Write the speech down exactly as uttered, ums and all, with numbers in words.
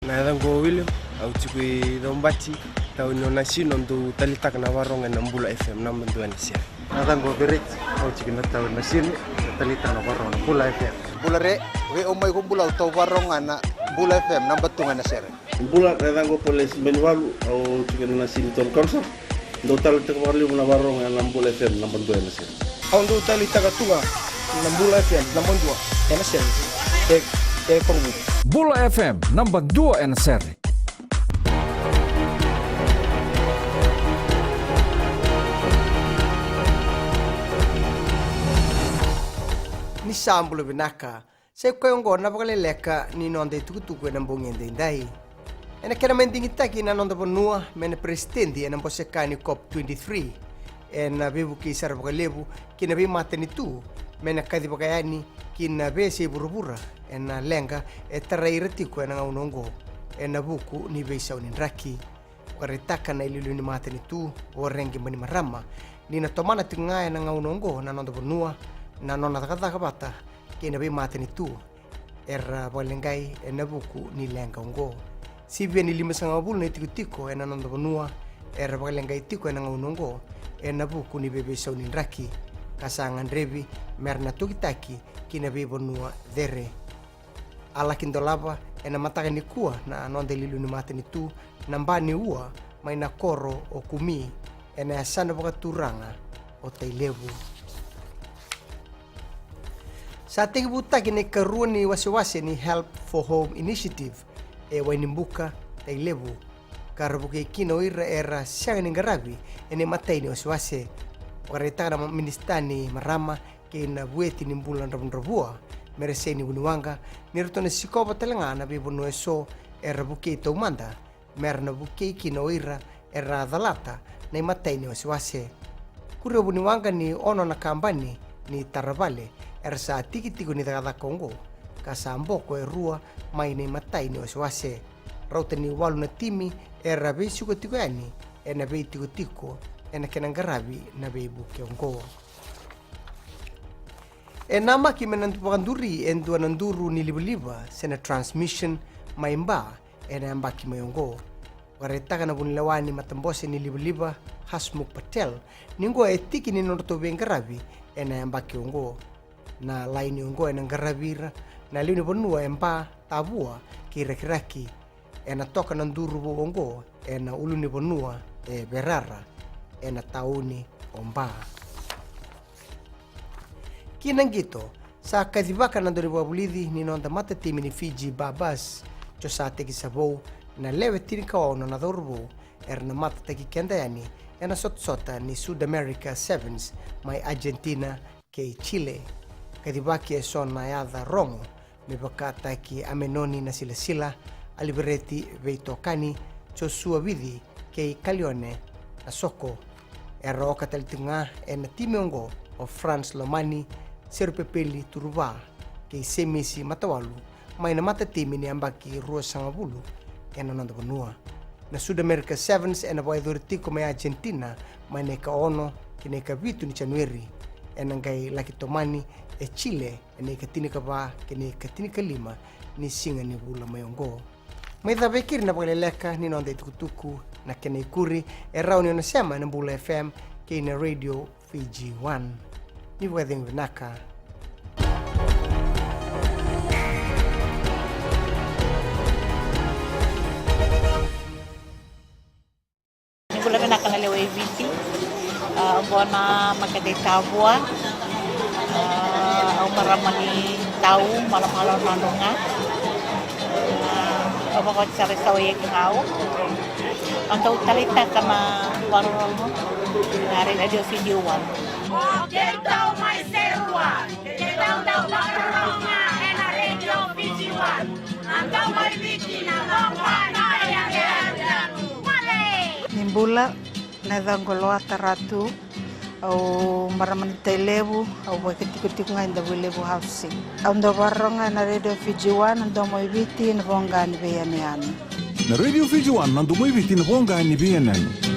Na yacaqu o William, au tiko i Caubati, tauni o Nasinu, au dau talitaka na varogo ena Bula F M, naba dua ena sere. Na yacaqu o Vereti, au tiko na tauni o Nasinu, talitaka na varogo na Bula F M. Bula re, vei au mai ko Bula, au tau varogo ga na Bula F M, naba tu ga ena sere. Bula, na yacaqu o Polesi Benivalu, au tiko na Nasinu Town Council. Dau talitaka vakalevu na varogo ena Bula F M, naba dua ena sere. Au dau talitaka tu ga na Bula F M, naba dua ena sere. E, e Korovou. Bula F M, naba dua ena sere. Ni sa bula vinaka. Sa i koya oqo na vakaleleka ni noda itukutuku ena bogi edaidai. Ena kena mai digitaki na noda vanua me na peresitedi ena bose ka ni COP twenty-three, ena veivukei sara vakalevu ki na veimatanitu me na kacivaka yani ki na veiyasai vuravura ena leqa e tarai ira tiko ena gauna oqo ena vuku ni veisau ni draki. Vakaraitaka na iliuliu ni matanitu, o Rege Bainimarama, ni na tomana tiko ga ena gauna oqo na noda vanua na nona cakacaka vata kei na veimatanitu era vakaleqai ena vuku ni leqa oqo. Sivia ni limasagavulu na itikotiko ena noda vanua era vakaleqai tiko ena gauna oqo ena vuku ni veiveisau ni draki, ka sa gadrevi me ra na tokitaki ki na veivanua cere. A laki dolava ena mataka nikua na noda iliuliu ni matanitu na ba ni ua mai na koro o Kumi ena yasana vakaturaga o Tailevu. Sa tekivutaki na ikarua ni wasewase ni Help for Home Initiative e Wainibuka, Tailevu, ka ra vukei kina o ira era sega ni qaravi ena imatai ni wasewase. Vakaraitaka na minisita ni marama kei na vueti ni bula dravudravua, Mereseini Vuniwaqa, ni ratou na sikova tale ga na veivanua eso era vukei taumada me ra na vukei kina o ira era calata na imatai ni wasewase. Kuria o Vuniwaqa ni ono na kabani ni tara vale era sa tiki tiko ni cakacaka oqo, ka sa boko e rua mai na imatai ni wasewase. Rauta ni walu na timi era veisiko tiko yani ena veitikotiko ena kena qaravi na veivuke oqo. E namaki me na vakaduri e dua na duru ni livaliva se na transmission mai Ba ena yabaki mai oqo. Vakaraitaka na vunilewa ni matabose ni livaliva, Hasmukh Patel, ni oqo e tiki ni nodratou veiqaravi ena yabaki oqo. Na laini oqo ena qaravi ira na lewe ni vanua e Ba, Tavua kei Rakiraki. Ena toka na duru vou oqo ena ulunivanua e Verara, ena tauni o Ba. Ki na qito, sa kacivaka na daunivakavulici ni noda matatimi ni Fiji Ba Bus, Josateki Savou, na lewe tinikaono na cauravou era na matataki keda yani ena sotasota ni Sud America Sevens mai Argentina kei Chile. Kacivaki eso na yaca rogo me vakataki Amenoni Nasilasila, Alivereti Veitokani, Josua Vici kei Kalione Nasoko. Era oka tale tiko ga ena timi oqo o France Lomani, Serupepeli Turuva kei Semisi Matawalu, mai na matatimi ni yabaki ruasagavulu ena noda vanua. Na Sud America Sevens ena vakayacori tiko mai Argentina mai na ikaono ki na ikavitu ni Janueri. Ena qai laki tomani e Chile ena ikatinikava ki na ikatinikalima ni siga ni vula mai oqo. Mai cava e keri na vakaleleka ni noda itukutuku, na kena ikuri e rawa ni o na sema ena Bula F M kei na Radio Fiji One. Ni vakacegu vinaka. Ni bula vinaka na lewe i Viti. A, oqo na makete i Tavua. A, au marama ni Tau, Malomalo, Nadroga. A, au vakaoti sara i Sawa i Ekigau. Au dau taleitaka na vakarorogo na Radio Fiji One. O keitou mai Serua, keitou dau vakarorogo ena Radio Fiji One. Na domo i Viti, na domo i Viti. Ni bula, na yacaqu o Loata Ratu, au marama ni Tailevu, au vakatikotiko ga i Davuilevu Housing. Au dau vakarorogo ena Radio Fiji One, na domo i Viti, na voqa ni veiyanuyanu. Na Radio Fiji One, na domo i Viti, na voqa ni veiyanuyanu.